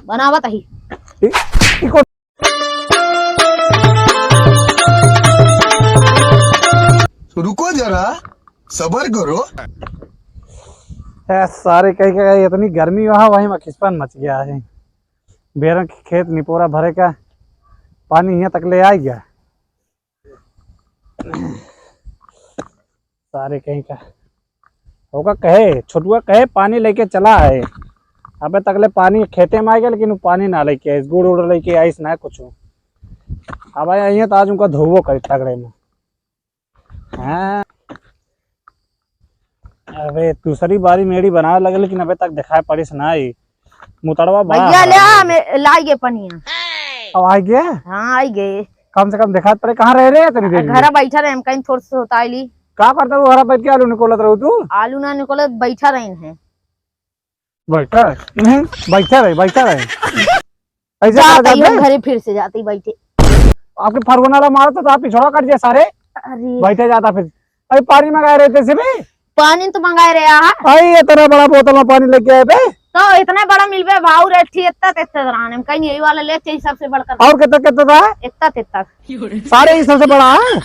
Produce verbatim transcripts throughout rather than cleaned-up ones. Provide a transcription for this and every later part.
बनावत ही। ई, ई को- रुको जरा, सबर करो। ए, सारे कहीं का इतनी गर्मी वहाँ, वहीं में खिसपन मच गया है। बेरन के खेत निपोरा भरे का, पानी यहाँ तक ले आ गया। सारे कहीं का। ओका कहे, छोटुआ कहे, "पानी लेके चला है।" अबे तकले पानी खेते में आ गया, लेकिन वो पानी ना लेके आइस, गुड़ उड़ लेके आइस ना कुछ। अब आया यहाँ तो आज उनका धोवो करी तगड़े में। हाँ। अबे दूसरी बारी मेड़ी बनावे लगे, लेकिन अबे तक दिखाई पड़िस ना आई। मुतड़वा बड़ा भैया, ले हरामी आ, है। मैं लाई गे पनिया। अब आ गया? हाँ, आई गे। कम से कम दिखात पड़े, कहाँ रह रहे हैं इतनी देर में? घरा बैठा रहे, हम कहीं थोड़ा सा होता आइली। का करता रहू घरा बैठ के? आलू निकोलत रहू तू? आलू ना निकोलत, बैठा रहे हैं। बैठा रहे, हम्म, बैठा रहे, बैठा रहे। ऐसे जात कर आई हम जाते? घरे, फिर से जाती बैठे। आपके फरगुना ला मारो तो आप पिछड़ा कर दिया सारे। अरे। बैठे जाता फिर। अरे पानी मंगाए रहे थे से भी। पानी तो मंगाए रहे, आहा। आई इतना बड़ा बोतल में पानी लेके आए बे। तो इतना बड़ा मिलबे भाऊ रे, थी इतना तेत्ता रान हम कहीं यही वाला लेते ही सबसे बड़का। और कितना, कितना था? इतना तेत्ता। सारे ही सबसे बड़ा है।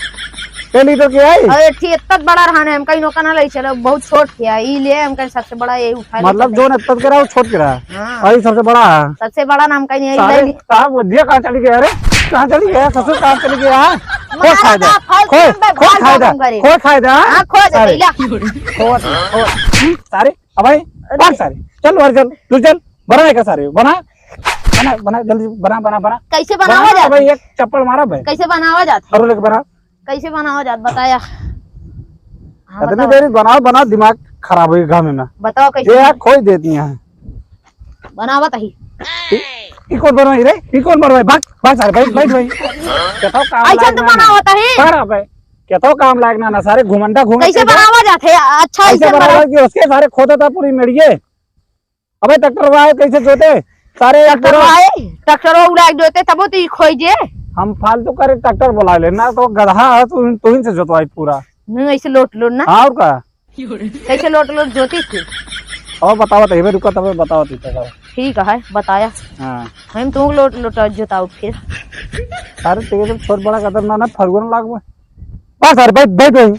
छह लीटर के आई। अरे थी इतना बड़ा रहने हम कहीं नौका ना ले चलो, बहुत छोट किया ई ले हम कहीं सबसे बड़ा यही उठा ले मतलब चलते। जो इतना के रहा वो छोट के रहा। हाँ। और ये सबसे बड़ा है। सबसे बड़ा नाम कहीं यही सारे ले ली। साहब वो दिया कहाँ चली गया रे? कहाँ चली गया ससुर? कहाँ चली गया? खोज मारा खाए दे। था, फल खोज, तुम पे खोज भाग खाए दे। जाऊंगा रे। खोज खाए दे, हाँ? हाँ, खोज सारे। भैया। खोज, खोज। हम्म, सारे, अब भाई, अरे। भाग सारे। चल बाहर चल, तू चल। बना है क्या सारे? बना, बना, बना, जल्दी बना, बना, बना। कैसे बना बनावा ना जात भाई, है? एक चप्पल मारा भाई। कैसे बनावा जात है? और लेके बना। कैसे बनावा जात बताया? हाँ, इतनी बताओ। देर बनाओ, बनाओ, दिमाग खराब होई घामे में। बताओ कैसे ये यार बना-, खोई देती हैं। बनावत ही। ई, ई कौन बनवाई रे? ई कौन बनवाई? भाग, भाग सारे, बैठ, बैठ भाई। केतो काम ऐसा लायक तो ना, ना। बनावत ही। कहाँ रहा भाई? केतो काम लायक ना, ना सारे घुमंडा घूमे कैसे के बनावा जात है? अच्छा, ऐसे ऐसे बनावा बनावा। कि उसके सारे खोदा था पूरी मेड़िए। अबे ट्रैक्टर वाले कैसे जोते? सारे ट्रैक्टर पूरा वाले, ट्रैक्टर वो उड़ा के जोते, तबो तो ई खोई जे। हम फालतू करे ट्रैक्टर बुला ले ना, तो गधा है तू, तू ही से जोतवाई पूरा। हम्म, ऐसे लोट लोट ना। हाँ, और का? कैसे लोट लोट जोती थी? और बताओ तो, ये रुका तब बताओ तू तो। ठीक है, बताया। हाँ। हम तुम लोट लोट जोताओ फिर। अरे तेरे तो छोट बड़ा कदर ना, ना फरुआ ना लागबे। बस यार, बैठ, बैठ गई।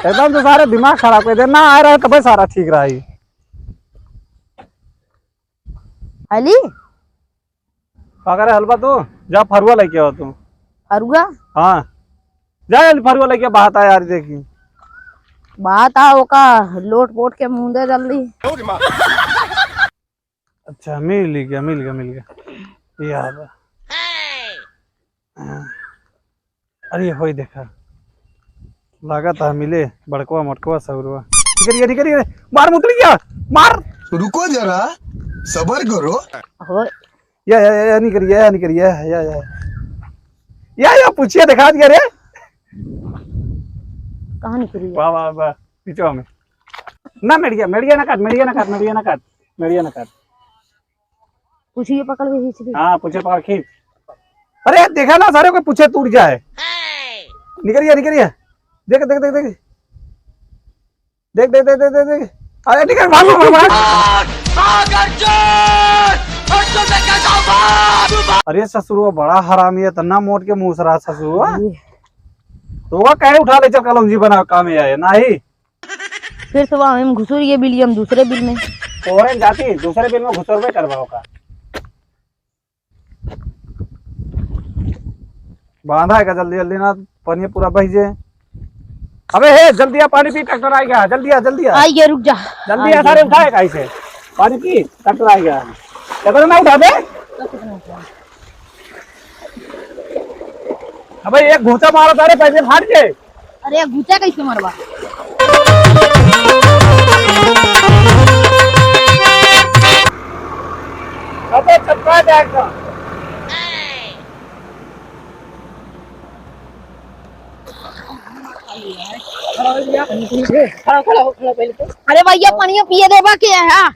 एकदम तो सारे दिमाग खराब कर दे ना, आ रहा है तो भाई सारा ठीक रहा है। हली? का करे हलवा तू? जा फरुआ लेके आओ तू। फरुआ? हाँ। जा जल्दी फरुआ लेके बात आ यार देखी। बात आ ओका लोट पोट के मुंह दे जल्दी। अच्छा, मिल गया, मिल गया, मिल गया। ये आ रहा। हाँ। अरे होई देखा, लागत है मिले बड़कवा मोटकवा सौरवा। निकल गया, निकल गया, मार मुतल गया, मार। रुको जरा, सबर करो। हो। या, या, या, या, निकल गया, या, निकल गया, या, या। या, या, पूछिए, दिखा दिया रे। कहाँ निकल गया? वाह, वाह, वाह, पीछे में। ना, मेड़िया, मेड़िया ना काट, मेड़िया ना काट, मेड़िया ना काट, मेड़िया ना काट। पूछिए, पकड़ के खींच दे। हाँ, पूछे पकड़ खींच। अरे, देखा ना, सारे को पूछे टूट जाए। निकल गया, निकल गया। देख, देख, देख, देख। देख, देख, देख, देख, देख, देख। अरे, निकल, भाग, भाग, भाग। अरे, ससुरवा बड़ा हरामी है, इतना मोट के मुंह से रहा ससुरवा। ये। तो वह कहे उठा ले, चल, कलौंजी बना, काम ही आए, नहीं। फिर से वहाँ हम घुसुर ये बिल, हम दूसरे बिल में। तोहरे जाती, दूसरे बिल में घुसुरबे करबा ओका। बांधा है का जल्दी जल्दी ना, पानी पूरा बह जे। अबे हे, जल्दी आ, पानी पी, ट्रैक्टर आएगा, जल्दी आ, जल्दी आ। आई गया, रुक जा। जल्दी आ, आ, सारे गया। उठाए का इसे, पानी पी, ट्रैक्टर आएगा। ट्रैक्टर ना उठा दे। अबे एक घूंचा मारा सारे, पैसे फाट गए। अरे, घुचा कैसे मरवा? अबे, चपका दे एकदम। खड़ा, खड़ा, खड़ा पहले तो। अरे भैया, पानियो पिए देबा के है?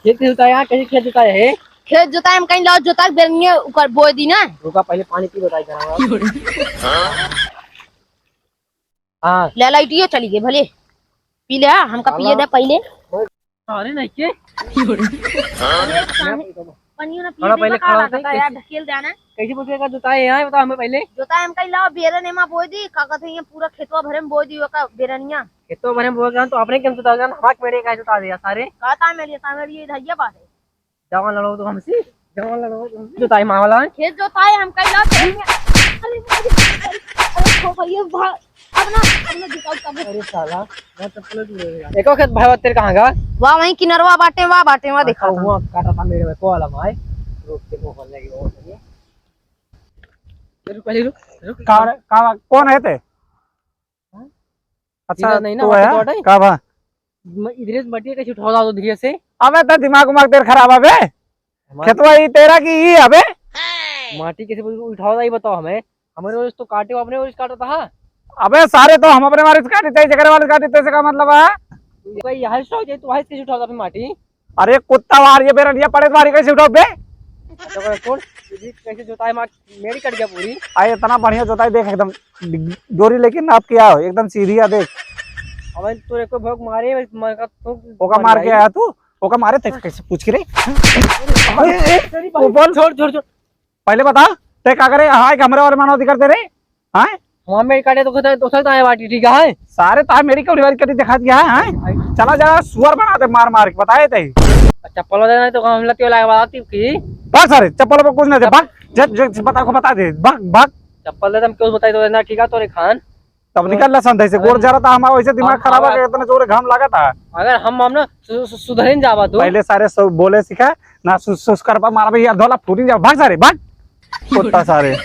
खेत जोताया, कैसे खेत जोताया है? खेत जोताया, हम कहीं लाओ जोता, बेरनिए ऊपर बोए दी ना। रुका, पहले पानी पी, बताई करा। हाँ। ले, लाइटियो चली गई, भले पी ले, हमका पिए दे पहले। अरे नहीं के? अरे, पानी, पानी ना पिए थोड़ा दे, पहले बता खड़ा रहा होते, था यार, कैसे ढकेल जाना। कैसे पूछेगा जोताई है, बता हमें पहले। जोताई हम कहीं लाओ, बेरन एमा बोए दी, का कहते हैं, पूरा खेतवा भरे में बोए दी, ओका बेरनिया। खेतवा भरे में बोए के तो अपने के हम जोता जान, हमारे मेरे का जोता दिया सारे। कहता है मेरी, ता मेरी ये धैया बात है। जवान लड़ो तो हमसे, जवान लड़ो तो हमसे। जोताई मावला है। खेत जोताई हम कहीं लाओ, तेरे में। अरे, अरे, अरे, खो गई है, भाग। अब ना, अब ना दिखाओ कब। अरे साला, मैं चप्पल दूर हो गया। एको खेत भाई तेरे कहाँ का? वाह, वहीं किनरवा बाटे, वाह बाटे, वाह देखा था। हुआ काटा था मेरे में, को वाला माय। रुक, देखो, खोलने की वो नहीं है। रुक, पहले रुक, रुक। का, का, कौन है ते? हाँ? अच्छा, सीधा नहीं ना, तू वहाँ है? पे तो हटा ही। का बा? म-, इधरे से मटिया कैसे उठाओ, लाओ धीरे से। अबे, तो दिमाग उमाग तेरे खराब है बे? हमारे खेतवा ई तेरा की ई अबे? माटी कैसे उठाओ, ये बताओ हमें। हमारे वारिस तो काटे, वो अपने वारिस काटा था। अबे सारे, तो हम अपने वारिस काटे, तेरे जगह वारिस काटे, तेरे से का मतलब है? भाई, यहाँ से उठाओ, ये तो वहाँ से कैसे उठाओ अपनी माटी? अरे कुत्ता वार, ये बेरनिया पड़े वारी कैसे उठाओ बे? अच्छा, कोई सुन, ये कैसे जोताई मार, मेरी कट गया पूरी। अरे इतना बढ़िया जोताई देख, एकदम डोरी लेके नाप के आओ, एकदम सीधी है देख। अबे तू एको भोंक मारे, मैं का तो ओका मार के आया तू, ओका मारे ते कैसे पूछ के रे? अरे, ए, तेरी वो बोल। छोड़, छोड़, छोड़। पहले बता, ते का करे? हाँ, एक हमरे वाले मानव अधिकार दे रे। हाँ? हमार मेरी काटे तो खुद, तो खुद आए बाटी, ठीक है? सारे तार मेरी कौड़ी वाली कटी दिखा दिया है, हाँ? चला जा, सुअर बना दे मार मार के, बताए ते। चप्पल दे नहीं तो हम लतियो लगा बात की। भाग सारे, चप्पल पर कुछ नहीं दे, भाग। जे, जे, जे बता को बता दे, भाग, भाग। चप्पल दे, हम क्यों बताई तो ना, ठीक है, तोरे खान। तब निकल ला संदेश से, अरे, गोड़ जरा था हमारा, वैसे दिमाग हम, खराब है, हमारा इतना जोर घाम लगा था। अगर हम, हम ना सु-, सु-, सुधरिन जावा तू। पहले सारे सब बोले सीखा, ना सु-, सुस्कर पर मारा भैया, धोला फूटिन जावा, भाग सारे, भाग। कुत्ता सारे।